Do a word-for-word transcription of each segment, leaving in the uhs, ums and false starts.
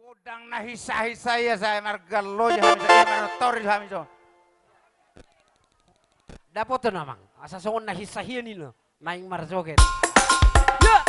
Godang na hinsa-hinsa ia, sai margalo jo hami so, ia martor jo hami so. Dapoton amang, asa songon na hinsa hian i na. Naeng marjoget. Ya!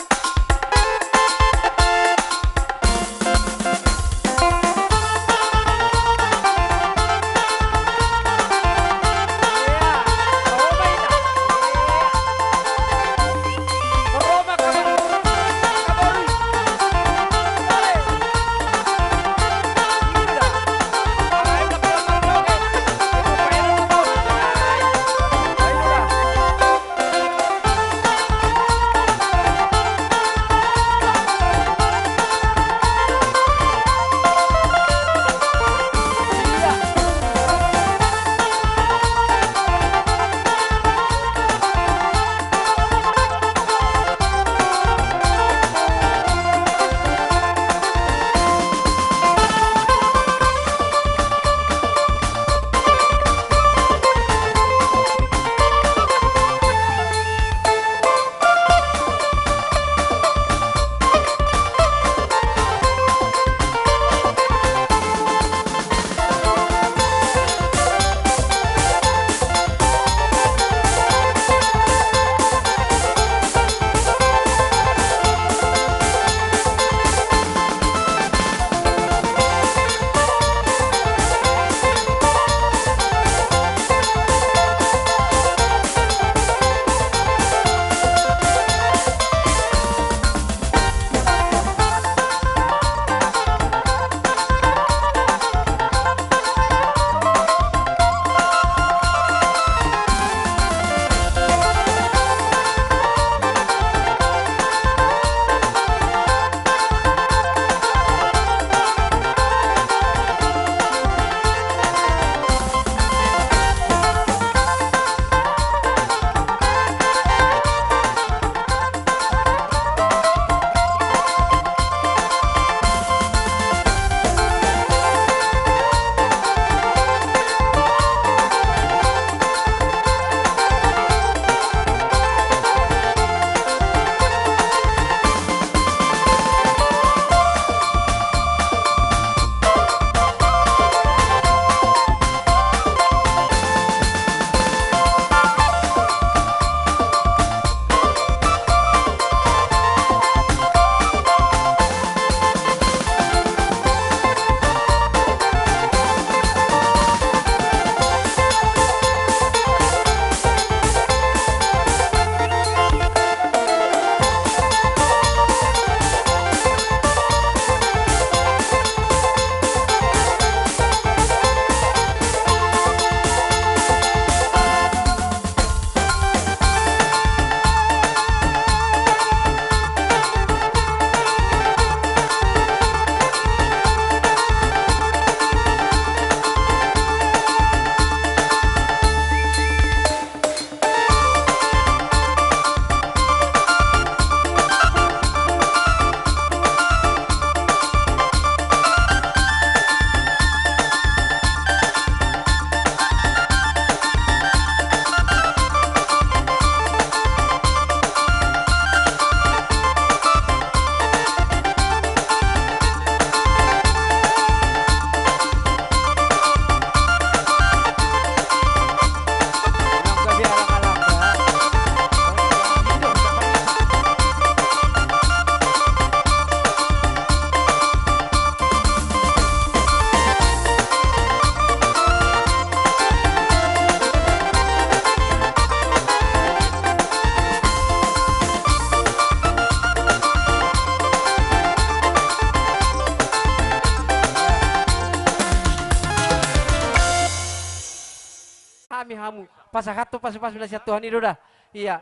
Hami hamu pasahathon pasupasu na sian Tuhan i do da. Ia.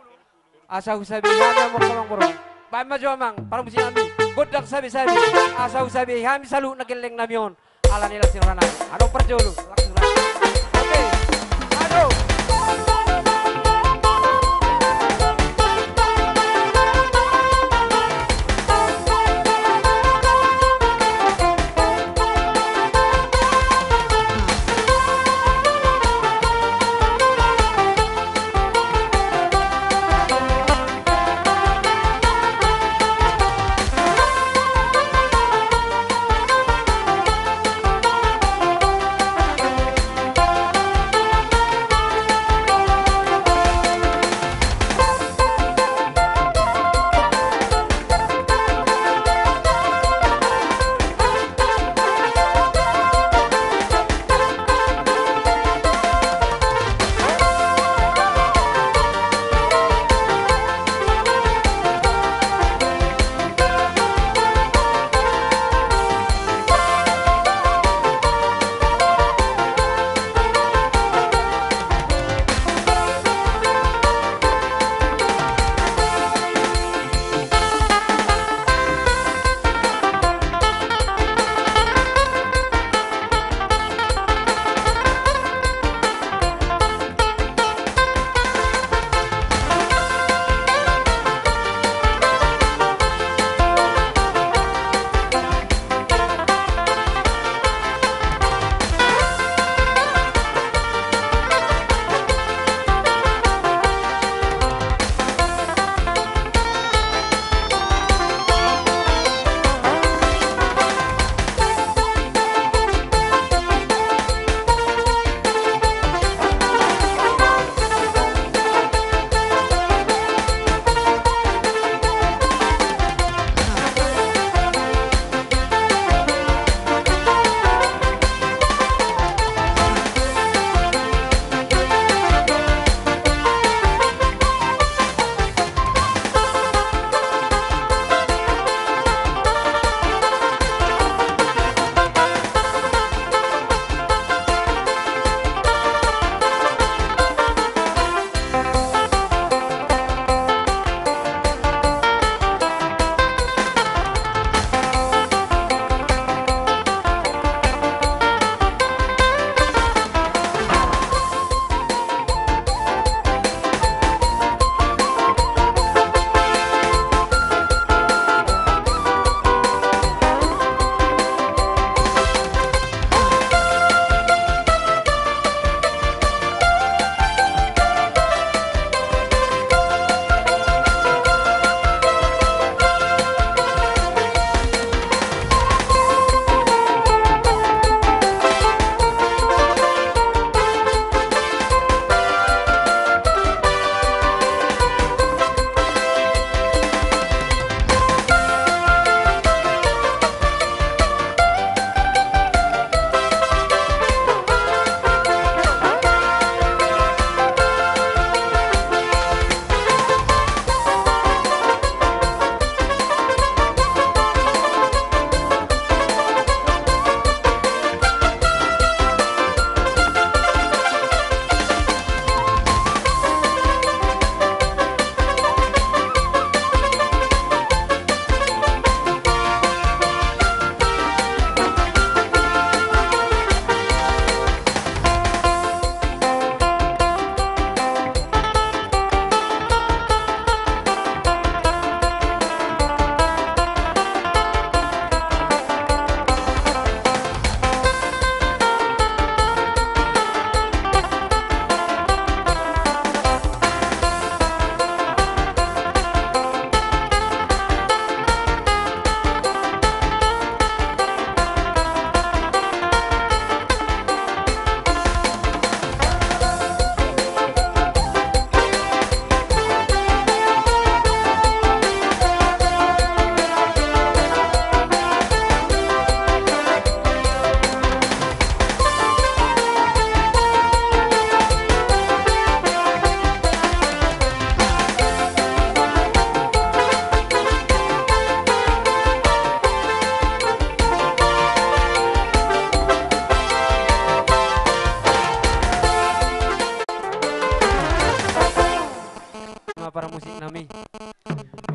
Asa husabe hami hamu amang boru. Baen ma jo amang parmusik nami. Gondang sabe-sabe. Asa husabe hami saluhut na gelleng nami on. Ala ni las ni roha nami. Adong parjolo. Langsung, langsung. Oke. Adong.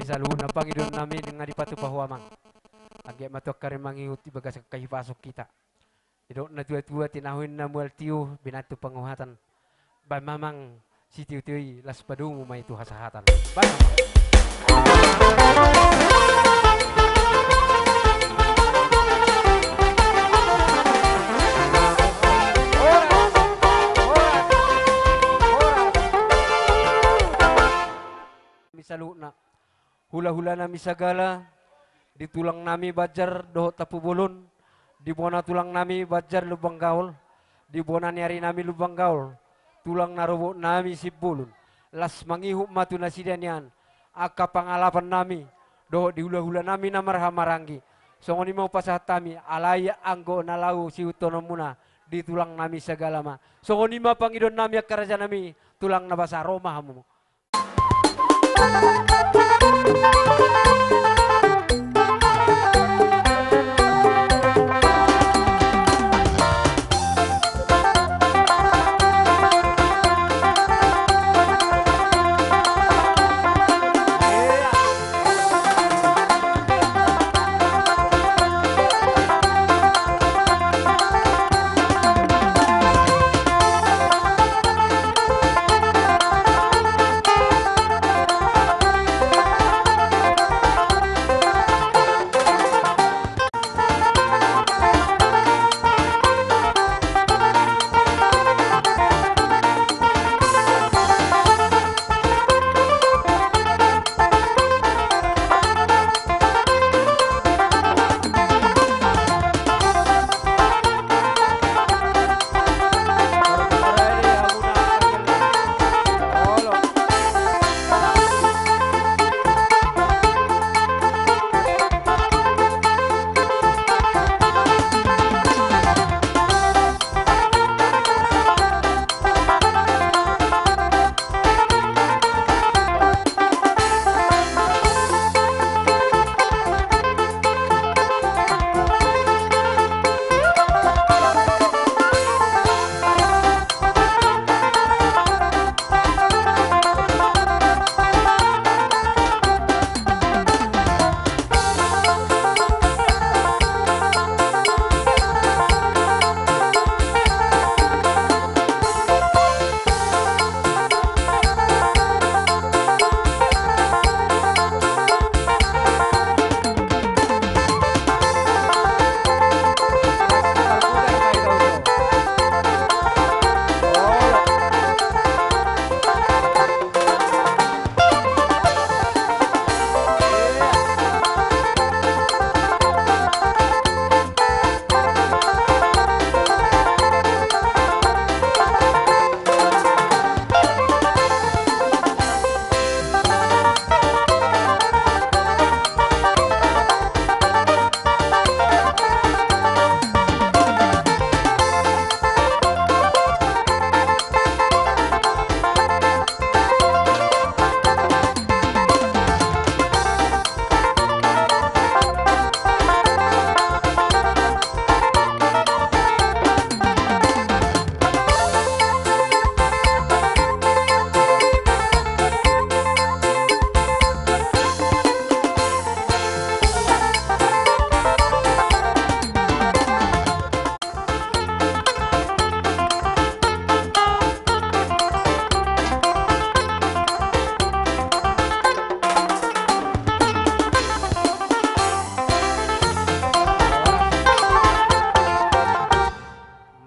Di saluhutna pangidoannami nunga dipatupa Ho Amang. Anggiat ma tu angka ari mangihut di bagasan angka hipason hita. Didok natuatua, tinahu ninna mual tio, binantu panguhatan. Baen ma Amang sitiotio i, laos padomu ma i tu hasahatan. Baen ma Amang. Horas, horas, horas. Di saluhutna. Hulahulanami sagala, di tulangnami Banjar dohot Tampubolon, di bona tulangnami Banjar Lumban Gaol, di bona ni arinami Lumban Gaol, tulang na robotnami Simbolon, laos mangihut ma tu nasida nian angka pangalapannami dohot di hulahulanami na marhahamaranggi. Songon i ma hupasahat hami, alai anggo na laho siihuthononmuna di tulangnami sagala ma. Songon i ma pangidoannami angka rajanami, tulang na basa, ro ma hamu.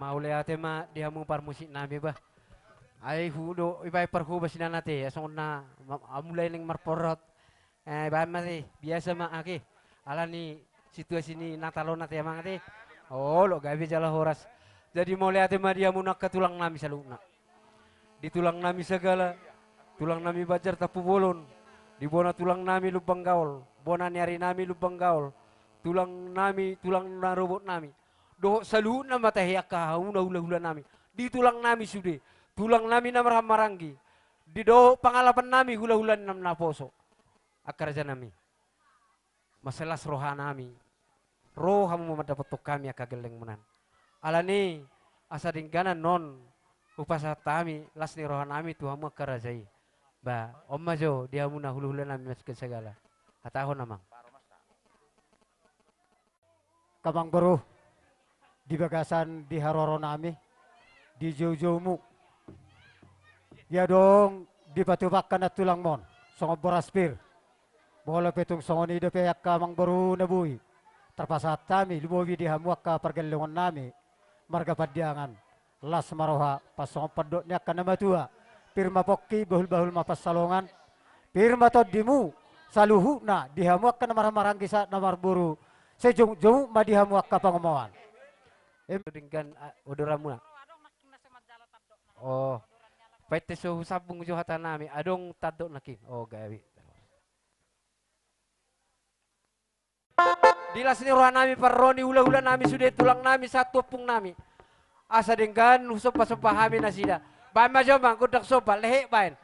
Mauliate ma di hamu parmusiknami, bah. Ai hu do ibaen parhobas inna ate, songon na ma-, mulai naeng marporot. Eh, baen ma ate, biasa ma ate. Alani situasi ni Natal on ate, amang ate. Olo, gabe jala horas. Jadi mauliate ma di hamu angka tulangnami saluhutna. Di tulangnami sagala, tulangnami Banjar Tampubolon, di bona tulangnami Lumban Gaol, bona ni arinami Lumban Gaol, tulangnami, tulang na robotnami. Dohot saluhutna ma tahe angka hamuna hulahulanami. Di tulangnami sude, tulangnami na marhahamaranggi. Di dohot pangalapannami hulahula na naposo. Angka rajanami. Mansai las rohanami. Ro hamu mandapothon hami angka gellengmuna. Alani asa denggan annon hupasahat hami las ni rohanami tu hamu angka raja i. Ba, on ma jo di hamu na hulahula nami marsiasagala. Hatahon amang. Amangboru, di bagasan di haroro nami, di joujoumu. Ia adong dipatupa angka nantulangmon, songon boras pir. Molo pe tung songon i dope angka amangboru na boi, tarpasahat hami lumobi di hamu angka pargellongon nami, marga Pandiangan. Las ma roha, pas songon pandok ni angka na matua. Pir ma pongki, bahulbahul ma pansalongan. Pir ma tondimu, saluhutna, di hamu angka na marhahamaranggi sahat na marboru. Sai jomukjomuk ma di hamu angka pangomoan. Em- Denggan, a, odoranmuna. Oh. Painte so husambung jo hata nami, adong tandok nangkin. Oh, gabe. Di las ni roha nami, parro ni hulahula nami, sude tulang nami, sahat tu ompung nami. Asa denggan husombasomba hami nasida. Baen ma jo amang, gondang somba, lehek baen.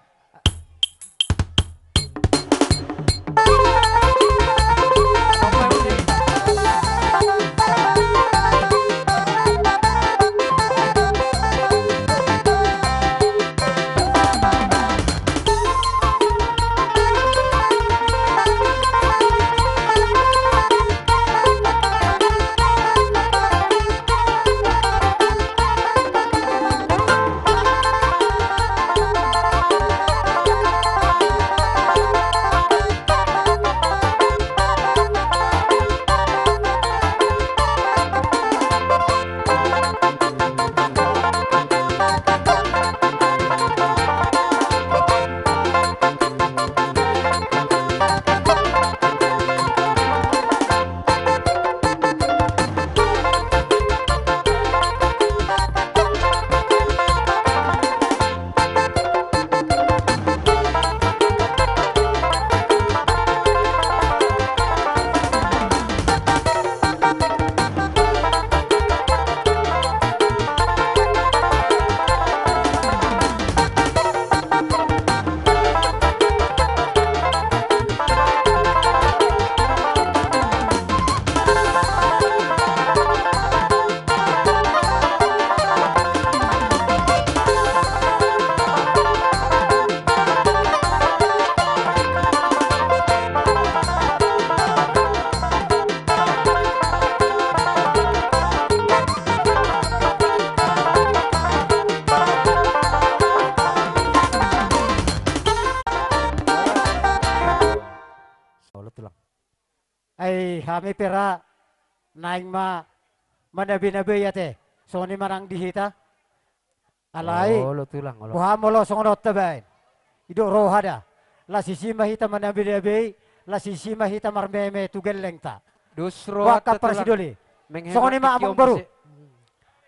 Olo tulang. Ai hami pe ra naeng ma manabeinabei ate. Songon i ma nang di hita. Alai. Olo tulang, olo. Boha molo songon on tabaen. Didok roha da. Las disi ma hita manabeinabei, las disi ma hita marmeme tu gellengta. Dos roha. Boha angka tulang. Parsidoli. Songon i ma amangboru. Olo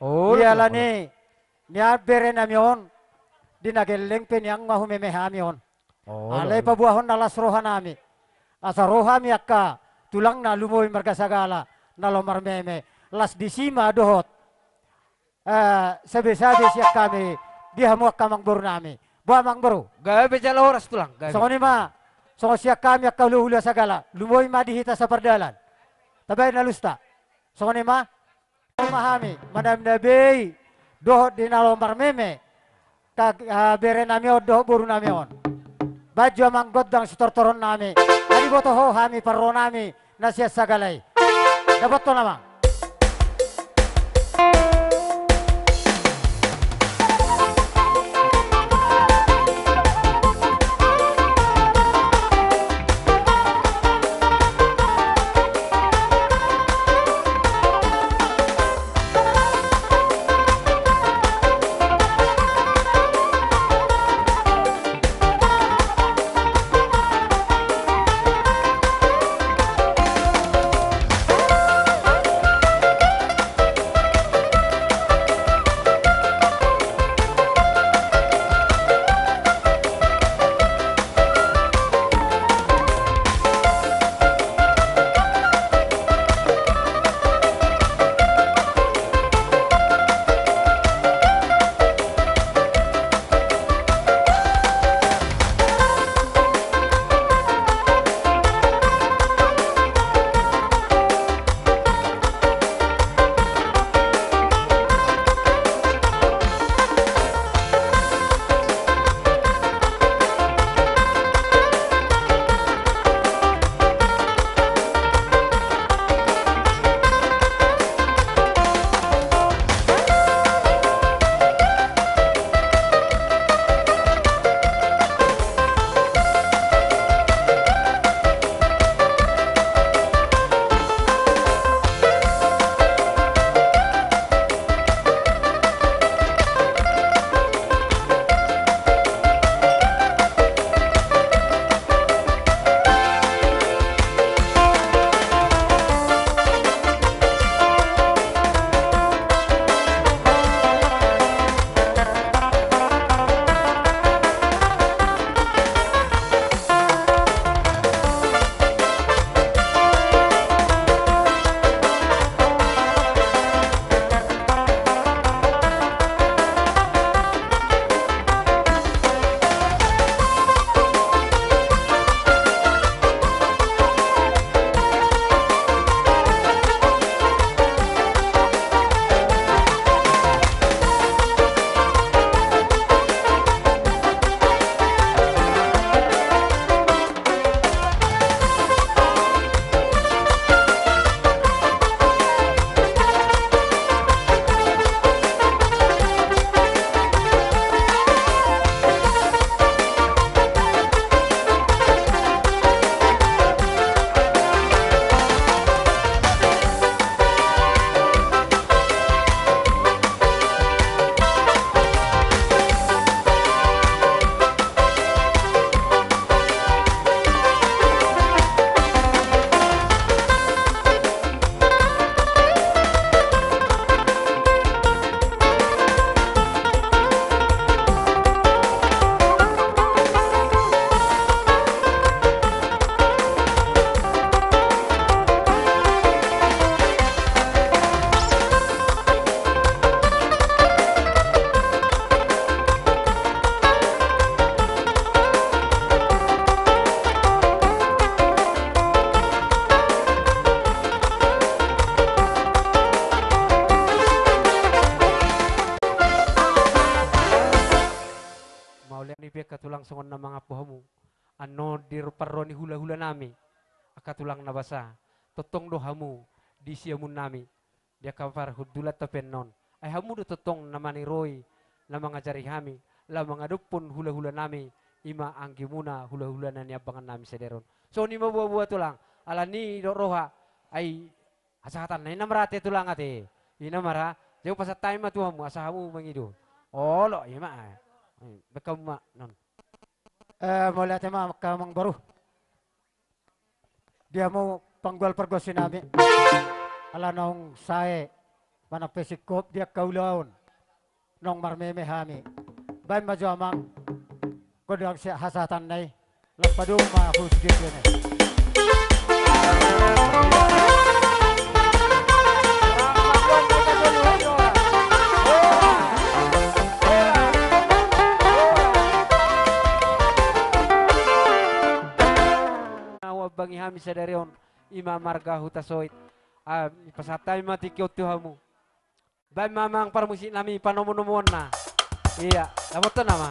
tulang, olo. Ia ala ni nian bere nami on, di na gelleng pe nian ma humeme hami on. Olo, olo. Alai paboahon na las roha nami. Asa ro hami angka tulangna lumobi marga Sagala, na laho marmeme. Las disi ma dohot, eh, sabesabe sian hami, di hamu angka amangboru nami. Boha amangboru? Gabe jala horas tulang, gabe. Songon i ma, songon sian hami angka hulahula Sagala, lumobi ma di hita sapardalan. Tabaen alusta. Songon i ma. Ma hami, manabeinabei, dohot di na laho marmeme, ka, ah, bere nami on, dohot boru nami on. Baen jo amang gondang sitortoron nami, asa diboto ho hami parro nami, na sian Sagala i. Dapothon amang. tongon na mangampu hamu. Annon di parro ni hula-hula nami, angka tulang na basa, tongtong do hamu di siamun nami, di angka parhundulan tapennon. Ai hamu do tongtong na maniroi, na mangajari hami, laho mangadophon hula-hula nami, ima anggimuna hula-hula na niambangan nami sadari on. Songon i ma boa-boa tulang, alani didok roha, ai hasahatanna i na marate tulang ate. I na mara, jauh pasahat hami ma tu hamu, asa hamu mangido. Olo, ima. Baen hamu ma non. Eh, mauliate ma angka amang boru. Di hamu panggual pargonsi nami. Ala naung sae manang pe singkop di angka ulaon. Naung marmeme hami. Baen ma jo amang gondang sian hasahatanna i. Laos padomu ma hos di sini. Na huambangi hami sadari on, ima marga Hutasoit. Ah, pasahat hami ma tingki on tu hamu. Baen ma amang parmusik nami panomu-nomuonna. Ia, dapothon nama.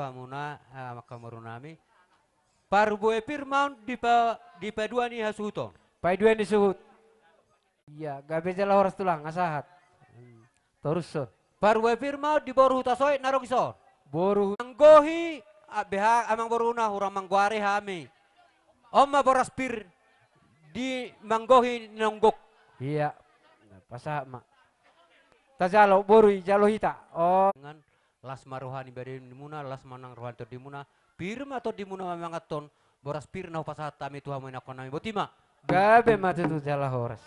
Hamuna, ah, amang boru nami. Parbue pir ma on dipa-, dipadua ni hasuhuton. Paidua ni suhut. Ia, gabe jala horas tulang, sahat. Hmm. Torushon. Parbue pir ma on di boru Hutasoit na ro dison. Boru. Manggohi, ah, beha, amang boruna hurang manggoari hami. On ma boras pir di manggohi ni nonggok. Ia. Pasahat ma. Tajalo, boru i, jalo hita. Oh. Dengan las ma roha ni badanmuna, las ma nang roha ni tondimuna, pir ma tondimuna mamanganhon boras pir na hupasahat hami tu hamu ianakhon nami, boti ma. Gabe ma tutu jala horas.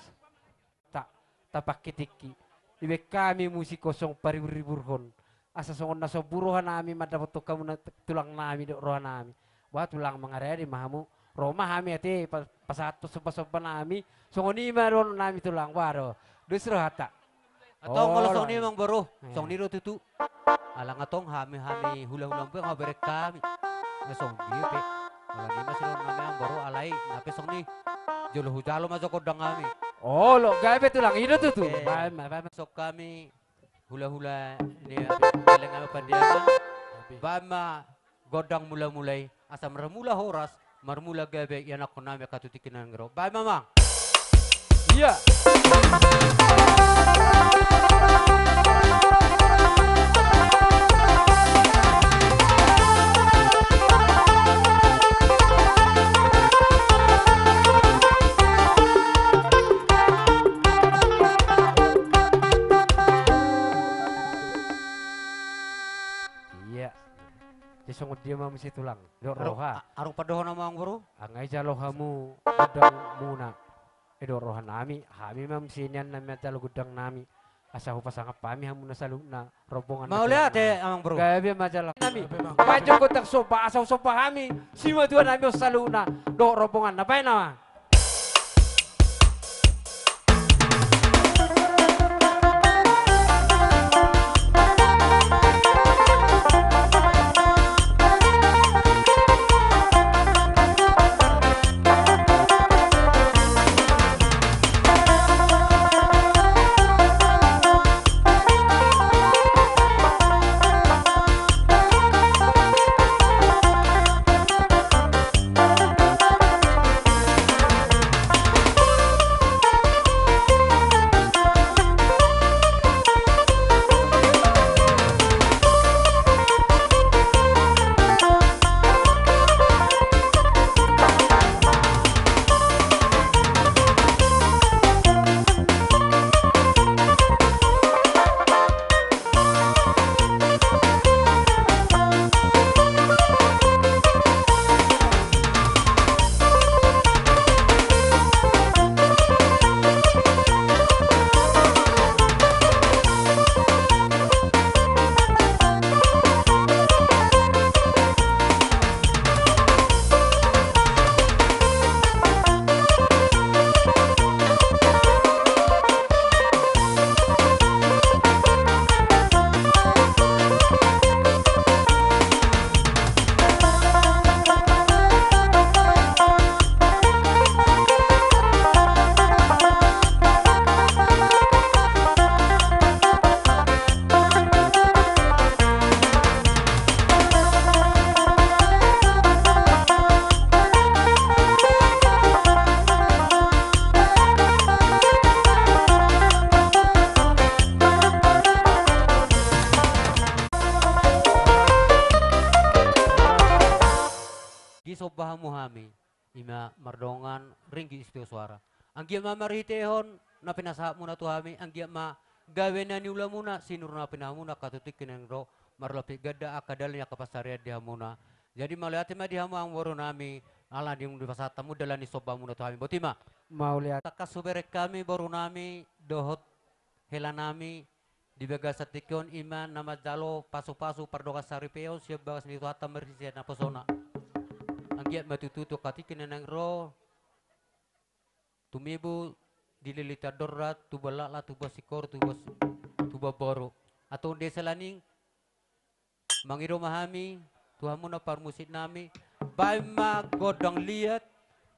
Ta, tapangke tingki. Dibaen hami musik on songon paribur-iburhon. Asa songon na sombu roha nami mandapothon hamu na tulang nami dohot roha nami. Bah tulang, mangaradei ma hamu. Ro ma hami ate pa-, pasahathon somba-somba nami. Songon i ma dohonon nami tulang. Bah do. Dos rohanta. Antong molo songon i, amang boru, songon i do tutu. Ala nga tong hami, hami hula-hula mpe nga berek hami. Na songon dia pe. Ala ni ma sidohonon nami, amang boru, alai na pe songon i. Jolo hujalo ma jo gondang hami. Olo, gabe tulang, i do tutu. Baen ma, baen ma. Songon hami hula-hula ni Amang Pandiangan. Baen ma gondang mula-mula i, asa marmula horas, marmula gabe ianakhon nami angka tu tingki na naeng ro. Baen ma, amang. Ia. Ia. Jadi songon dia ma muse tulang. Dohot roha. Adong pandohan, amang boru? Nga i jalo hamu gondang muna. Eh, dohot roha nami, hami ma muse nian na manjalo gondang nami. Asa hupasangap hami hamu na saluhutna rombongan. Mauliate, amang boru. Gabe ma jala nami. Baen jo gondang somba, asa husomba hami simatua nami on saluhutna dohot rombonganna. Baen, amang. Disomba hamu hami. Ima mardongan ringgit sitio suara. Anggiat ma marhitehon na pinasahatmuna tu hami, anggiat ma gabe na niulamuna, sinur na pinahanmuna angka tu tingki na naeng ro, marlapik ganda angka dalan ni angka pansarian di hamuna. Jadi mauliate ma di hamu amang boru nami, ala dung dipasahat hamu dalan ni sombamuna tu hami. Boti ma. Mauliate. Tangkas huberek hami boru nami, dohot hela nami, di bagasan tingki on ima na manjalo pasu-pasu pardongan saripeon sian bagas ni Tuhanta marisi sian naposona. Anggiat ma tutu tu angka tingki na naeng ro, tumibu dililiti andorna, tubu laklak, tubu singkoru, tubu, tubu boru. Antong di sela ni i, mangido ma hami tu hamuna parmusik nami, baen ma gondang liat,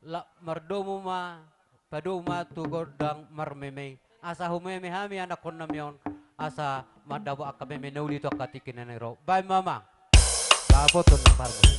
la mardomu ma, padomu ma tu gondang marmeme i. Asa humeme hami anakhon nami on, asa mandapot angka meme na uli tu angka tingki na naeng ro. Baen ma, amang. Apoton na marmos.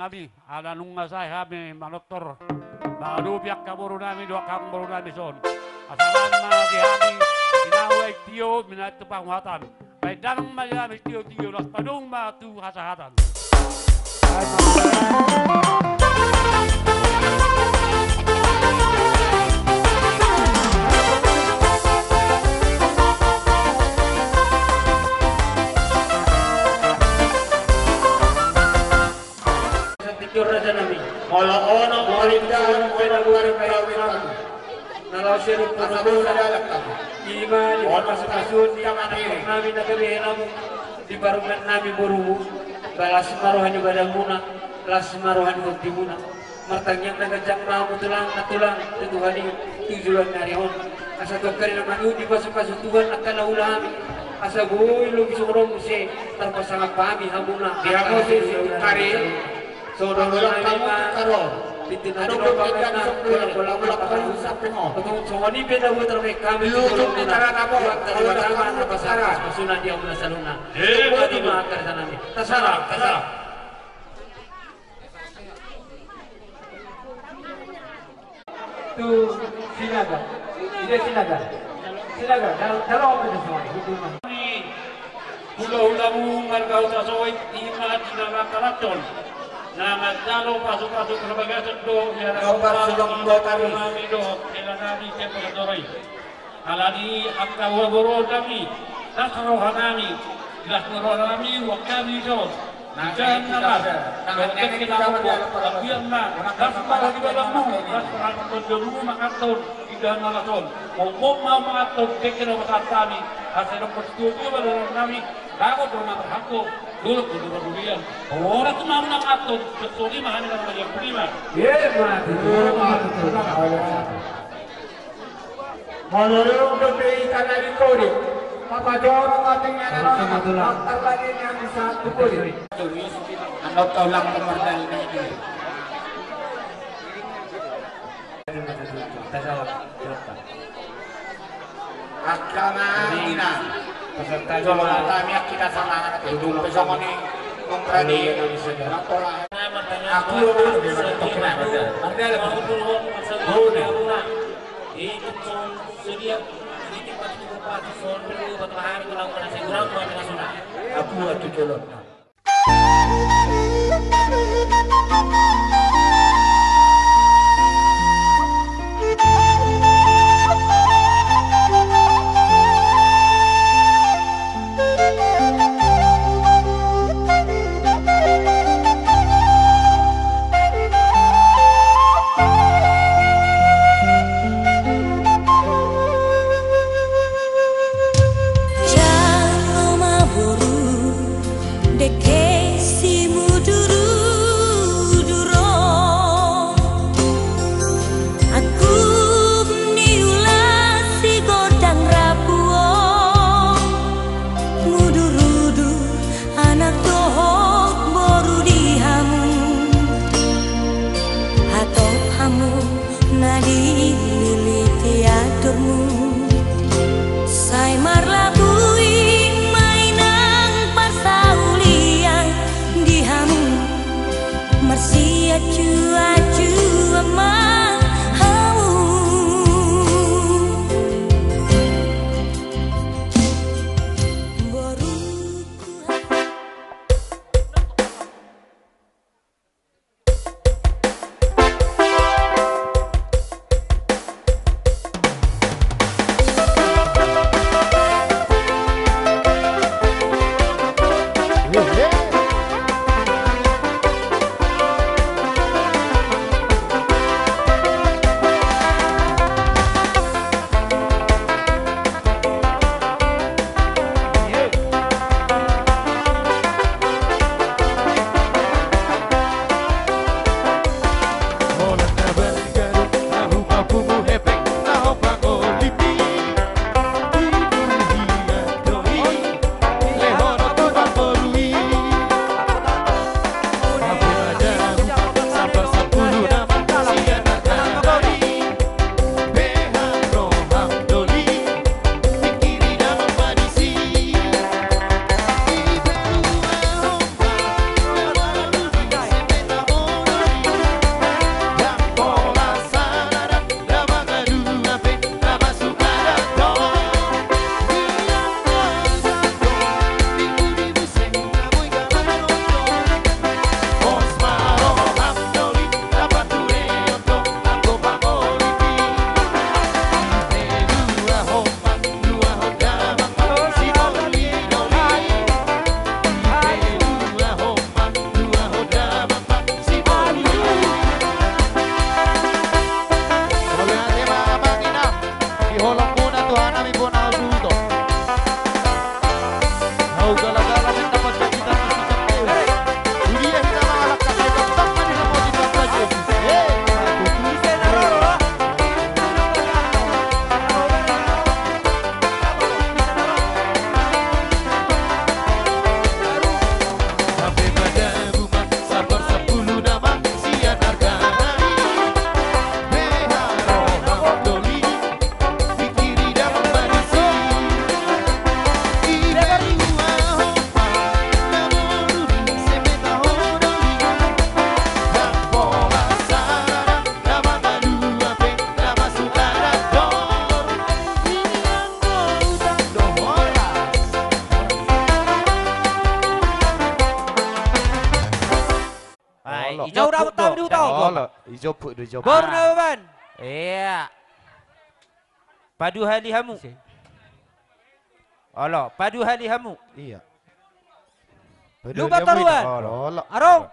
Ala nunga sae hami manortor mangadopi angka boru nami dohot angka boru nami son. Asa baen ma di hami inang aek tio, minantu panguhatan. Baen damang ma di hami tio-tio, laos padomu ma tu hasahatan. Santikior raja nami. Molo ono palindahan pe na boi palindahan. Na laos sirumpu na bola. Ima di pasu-pasuon ni nami na gabe henamu, di parumaen nami borumu. Ba las ma roha ni badanmuna, las ma roha ni tontimuna. Martangiang na ganjang ma hamu tulang, na tulang, tu Tuhan i, tu joloan ni ari on. Asa tu angka ari na mangihut dipasu-pasu Tuhan angka na huula hami. Asa boi lobi songon on muse tarpasangap hami hamuna. Di hamu sisi kari. Songon i ma. Adong do hami na bola-bola na pasahat. Songon i pe na huboto hami. Di ujung ni tarana bo. Adong do hami na pasahat. Pasuna di hamu na saluhutna. Eh, boti ma angka ari nami. Tasalam, tasalam. Tu Sinaga. Ida Sinaga. Sinaga, dal-, dalam apa tu semua? Itu mah. Hulahulamu marga Hutasoit, ima di na mangkalathon. Na manjalo pasu-pasu parbagason do, ia na. Dohot parsulangmu dohot hami. Hami dohot hela nami Tempo Sandoroi. Alani angka huhaborou nami, las roha nami, las roha nami, huangkami do. Nang jahan na las, nang jahan na las, las roha ni badanmu, las roha ni tondimu manganhon, di jahan na las on. Mommom ma manganhon, dengke na pasahat hami, asa didok sitio-tio ma di roha nami, ragot do na marhanggo, dolok do na marhurian. Horas ma hamu na manganhon, soli ma hami na marhurian. Ima. Ima tutu. Molo dung dope hita na di Kodik, papatorang atik ni anak-anak, tarlagi ni anak sahat tu Kodik. Anggota ulang pemerdal ni. Angka na ina. Peserta jolo kami kita sama anak itu. Pesongon ni Bung Pradi. Aku. Ikut son sedia, sedikit pasti pasti son dulu, batu hari, tulang, mana saya kurang, mana saya sudah. Aku atu jolo. Jalo ma boru, dengke simudurudur on. Angkup ni ulaon si gondang rambu on. Mudurudur anak dohot boru di hamu. Hatop hamu na dililiti aturmu. Sai marlabui ma inang parsaulian di hamu. Marsiacuacuan ma hamu. Boruku. Jomput do, jomput. Boru Nababan. Iya. Paduhali hamu. Ise. Olo, paduhali hamu. Iya. Lupa taruan. Olo. Aro.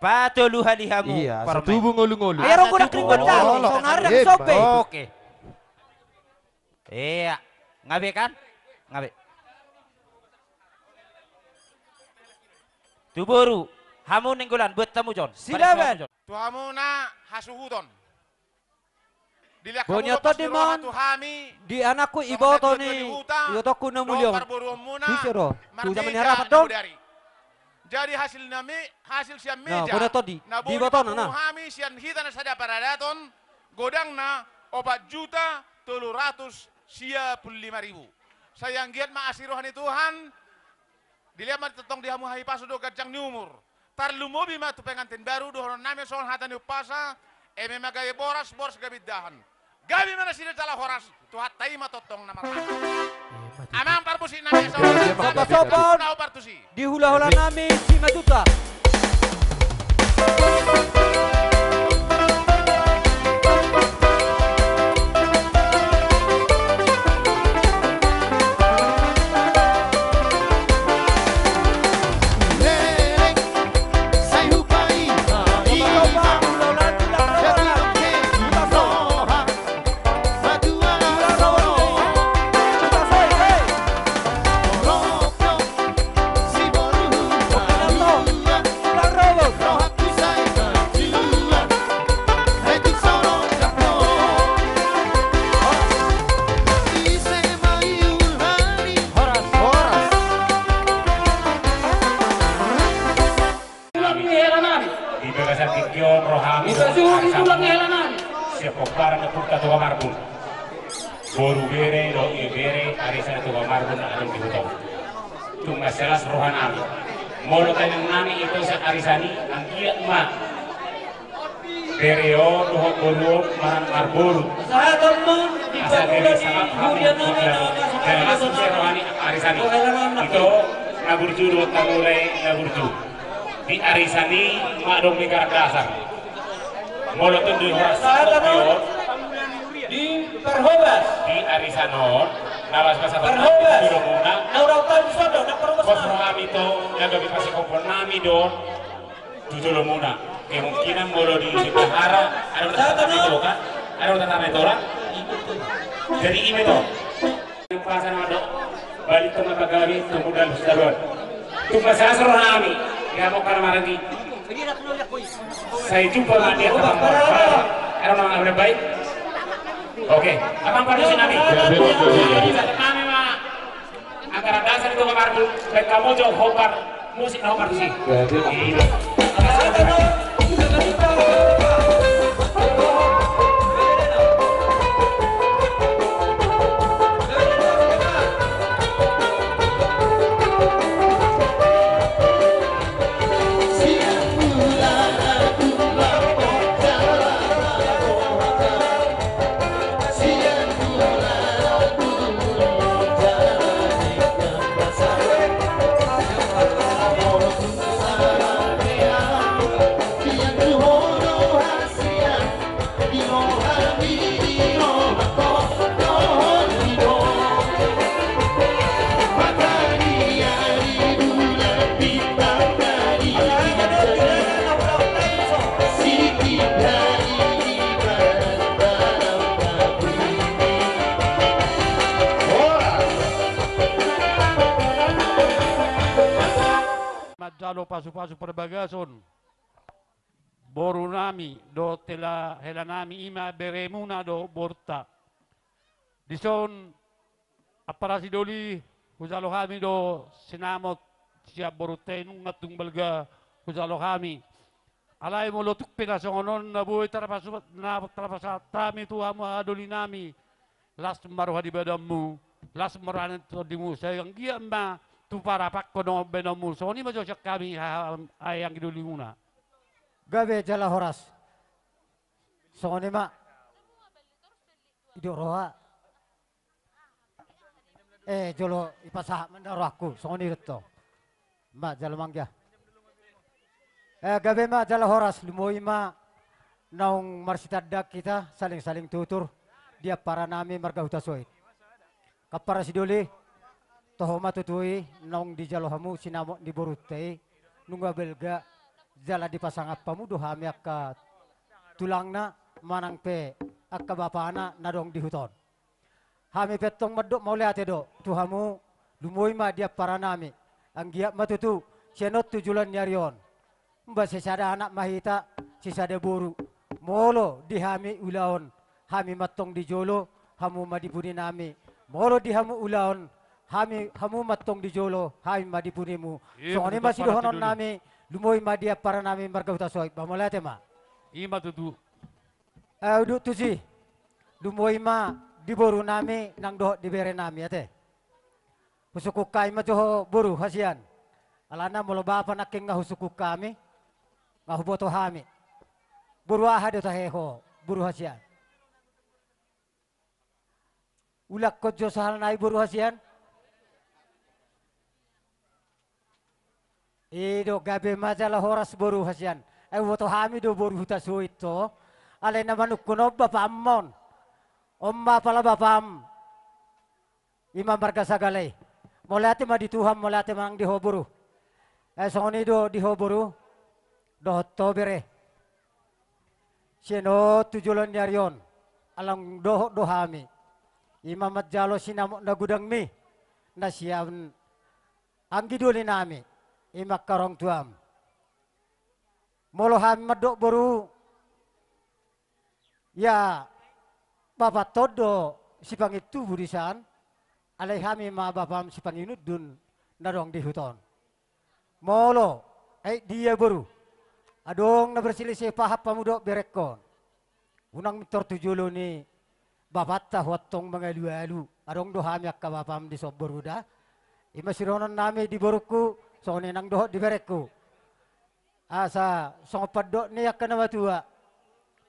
Patoluhali hamu. Iya, parmaen. Satubu ngolu-ngolu. Iya, ro, kuda kering gondang. Olo. Sonari. Oke. Iya. Nga be kan? Nga be. Tu boru. Hamu Nainggolan, buat hamu Jon. Silaban. Tu hamuna hasuhuton. Bonian tondi ma on di anakku, iboto ni ibotongku na mulia on. Ise ro? Tu jaman ni harapan do. Jadi hasil nami, hasil sian meja. Bonian tondi di ibotona na. Hami sian hita na sada paradaton, godangna opat juta tolu ratus sia pulu lima ribu. Sai anggiat ma asi roha ni Tuhan, dilehon ma tongtong di hamu hahipason dohot ganjang ni umur. Tarlumobi ma tu pengantin baru, dohonon nami songon hata ni umpasa, eme ma gabe boras, boras gabe indahan. Gabe ma nasida jala horas, Tuhanta i ma tongtong na marhaha. Amang parmusik nami, songon na upartusi. Di hula-hula nami Simanjuntak. Di bagasan tingki on rohami sian pomparan ni ompunta Toga Marbun. Boru, bere dohot ibebere, arisan ni Toga Marbun na adong di huta on. Tung mansai las rohanami molo tainang nami ito sian arisan i, anggiat ma bere on dohot boru on mar-, marboru. Asa gabe sangap hamu. Jala las muse roha ni angka arisan i. Ito na burju dohot hamu lae na burju. Di arisan i ma adong ni garar dasar. Molo tung di horas on, di parhobas, di arisan on, na las ma sahat parhobas tu jolomuna. Pos rohami ito na gabe pasikophon nami do on tu jolomuna. Kemungkinan molo di sibahara adong tatapan ni toga, adong tatapan ni toga. Jadi i ma ito. Pasan adong, balik tu ma pagabe tu modal saruan. Tung mansai las rohanami, ya mau kana marani. Sai jumpa ma di angka pangkor. Adong na baik. Oke, amang parmusik nami. Nami ma angka garar dasar ni Toga Marbun, baen hamu jo hombar musik na hombar tusi. Manjalo pasu-pasu parbagason boru nami dohot hela, hela nami, i ma beremuna dohot borunta. Dison ampara sidoli, hujalo hami do sinamot sian borunta i, nunga tung balga hujalo hami. Alai molo tung pe na songon on na boi tarpasu-, na tarpasahat hami tu hamu hahadoli nami, las ma roha ni badanmu, las ma roha ni tondimu, sai anggiat ma tu parapakkon on baenonmu. Songon i ma jo sian hami, ha-, ha-, anggi dolimuna. Gabe jala horas. Songon i ma. Ido roha. Eh, jolo ipasahat ma nda rohangku, songon i do tong. Ma, jala mangga. Eh, gabe ma jala horas, lumobi ma. Naung marsitandaan hita saling-saling tutur di amparanami marga Hutasoit. Ampara sidoli, toho ma tutu i naung dijalo hamu sinamot ni borunta i, nunga balga jala dipasangap hamu do hami angka tulangna manang pe angka bapana na adong di huta on. Hami pe antong mandok mauliate do tu hamu, lumobi ma di amparanami. Anggiat ma tutu sian on tu joloan ni ari on, umbahen sisada anak ma hita, sisada boru. Molo di hami ulaon, hami ma antong di jolo, hamu ma di puninami. Molo di hamu ulaon, hami, hamu ma antong di jolo, hami ma di punimu. Songon i ma sidohononnami, lumobi ma di amparanami marga Hutasoit. Ba mauliate ma. I ma tutu. Eh, udut tusi. Lumobi ma di borunami nang dohot di berenami, ate. Husungkun hami ma jo ho boru hasian. Alana molo bapa nangkin nga husungkun hami, nga huboto hami. Boru aha do tahe ho, boru hasian? Ulakkon jo sahalna i boru hasian. I do, gabe ma jala horas boru hasian. Ai huboto hami do boru Hutasoit ho. Alai na manungkun on bapam ma on. On ma pala bapam. I ma marga Sagala i. Mauliate ma di Tuhan, mauliate ma nang di ho boru. Eh, songon i do di ho boru dohot ho bere. Sian on tu joloan ni ari on, alai dohot do hami. I ma manjalo sinamot na godangmi na sian anggi dolinami, i ma angka orang tuam. Molo hami mandok boru, ia bapanta on do sipangintubu di san, alai hami ma bapam sipanginundun na adong di huta on. Molo, ai dia boru, adong na marsilise paham hamu dohot berengkon, unang mintor tu jolo ni bapanta ho antong mangalualu, adong do hami angka bapam dison boru da. I ma sidohononnami di borungku, songon i nang dohot di berengku. Asa songon pandok ni angka na matua,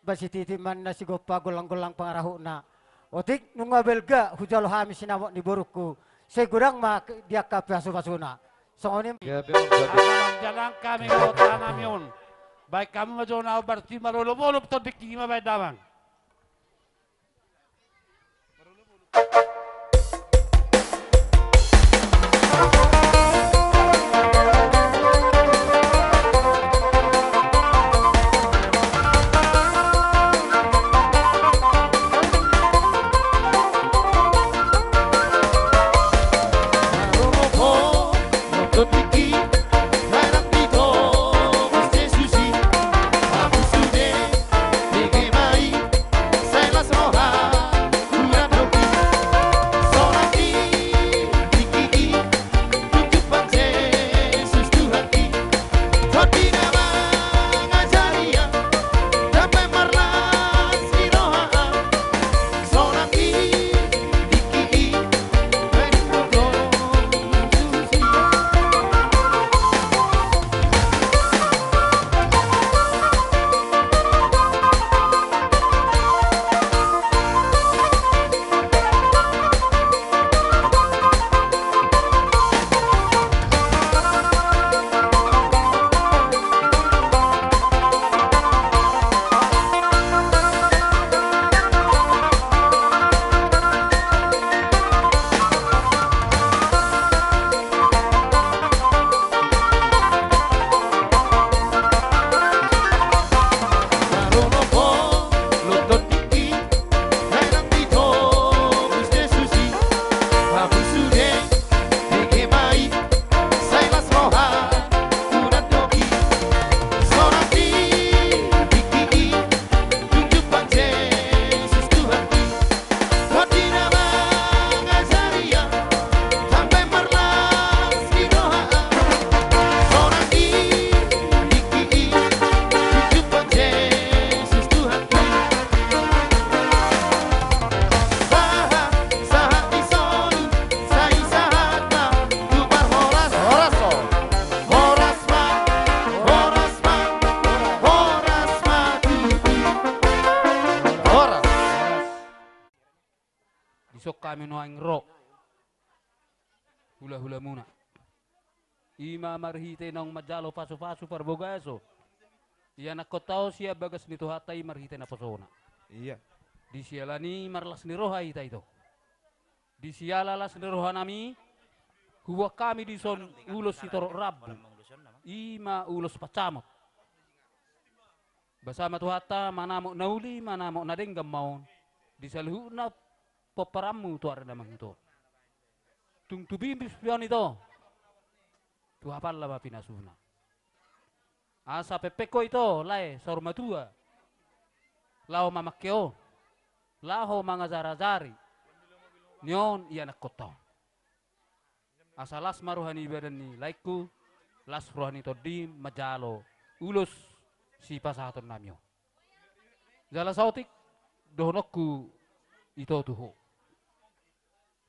ba sititi ma ninna sigompa, gollang-gollang pangarahutna. Otik nunga balga hujalo hami sinamot ni borungku, sai godang ma di angka pasupasuna. Songon i. Gabe ma, gabe. Asa manjalang hami dohot tanami on. Baen hamu ma jo na ombar ti marolopolop tondingki, i ma baen damang. Dison hami nuaeng ro hulahulamuna. I ma marhite naung manjalo pasupasu parbagason. Ianakkonta on sian bagas ni Tuhanta i marhite naposona. Iya. Di siala ni i marlas ni roha hita ito. Di siala las ni rohanami, huboan hami dison ulos sitorop rambu. I ma ulos pansamot. Basa ma Tuhanta, manamot na uli, manamot na denggan ma on di saluhutna pomparanmu tu ari na mangihut on. Tung tu bimbing pe on ito, tu hapalna ma pinasuna. Asa pengpeng ho ito, lae saur matua, laho mamangke on, laho mangajarajari nion ianakkonta on. Asa las ma roha ni badan ni laengku, las roha ni tondim manjalo ulos sipasahatonnami on. Jala saotik dohononku ito tu ho.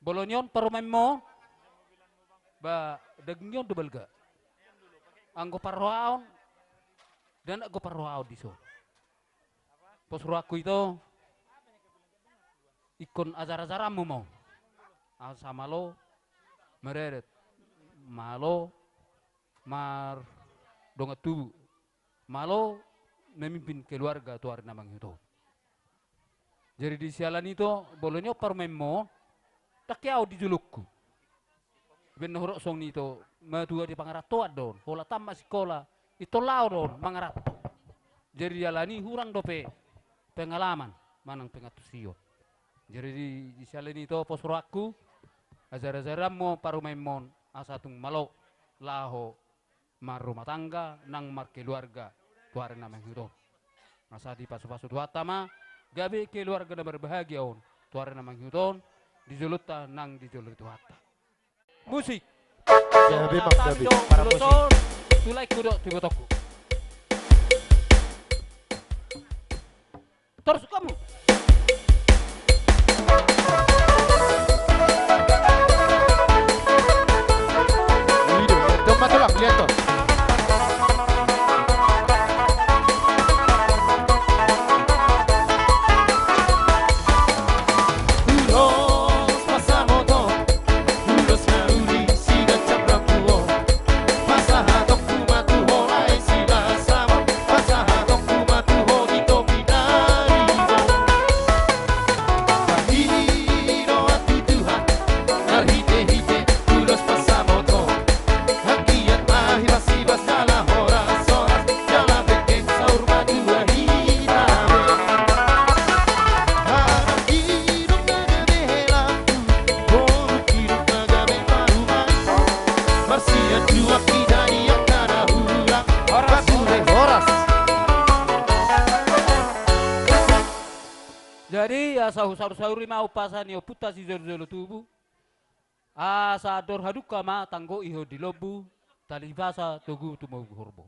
Molo nion parumaenmu, ba daging ni on do balga. Anggo parrohaon, ndang anggo parrohaon dison. Pos rohangku ito, ingkon ajarajaranmu ma on. Asa malo maredet, malo mardongan tubu, malo mamimpin keluarga tu ari na mangihut on. Jadi di siala ni i ito, molo nion parumaenmu, ndang ke ahu di jolongku. Baen na hurok songon i ito, matua di pangarantoan do on, holan tamat sikola, ito laho do on mangaranto. Jadi di ala ni i hurang dope pengalaman manang pengantusion. Jadi di, di siala ni i ito pos rohangku, ajarajaranmu parumaenmu on, asa tung malo laho marrumah tangga nang markeluarga tu ari na mangihut on. Asa dipasupasu Tuhanta ma gabe keluarga na marbahagia on tu ari na mangihut on, di jolonta nang di jolo ni Tuhanta. Musik. Gabe ma, gabe. Para musik. Tu laengku dohot tu ibotongku. Torus hamu. Domma tulang, lihat tuh. Ulos pasamoto. Ulos na uli siganjang rambu on. Pasahatonku ma tu ho lae silas samot. Pasahatonku ma tu ho di topi na limon. Marhite-hite ulos pasamoto. Anggiat ma hibas-hibas jala horas-horas. Jala bengkeng saur matua hita be. Anak hidung na gabe helangku. Boru hidung na gabe parumaenku. Marsianjuak hita di angka na hurang. Horas, horas. Jadi, asa husaur-sauri ma umpasa ni ompunta sijolo-jolo tubu. Asa andor hadungka ma tanggo ihon di lombu, tali basa togu tumogu horbo.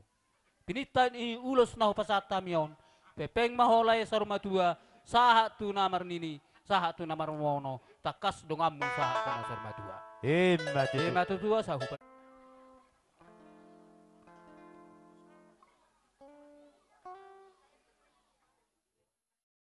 Pinangido ni ulos na hupasahat hami on, pengpeng ma ho lae saur matua, sahat tu na marnini, sahat tu na marnono, tangkas donganmu sahat tu na saur matua. Ima tutu. Ima tutu, asa hupa-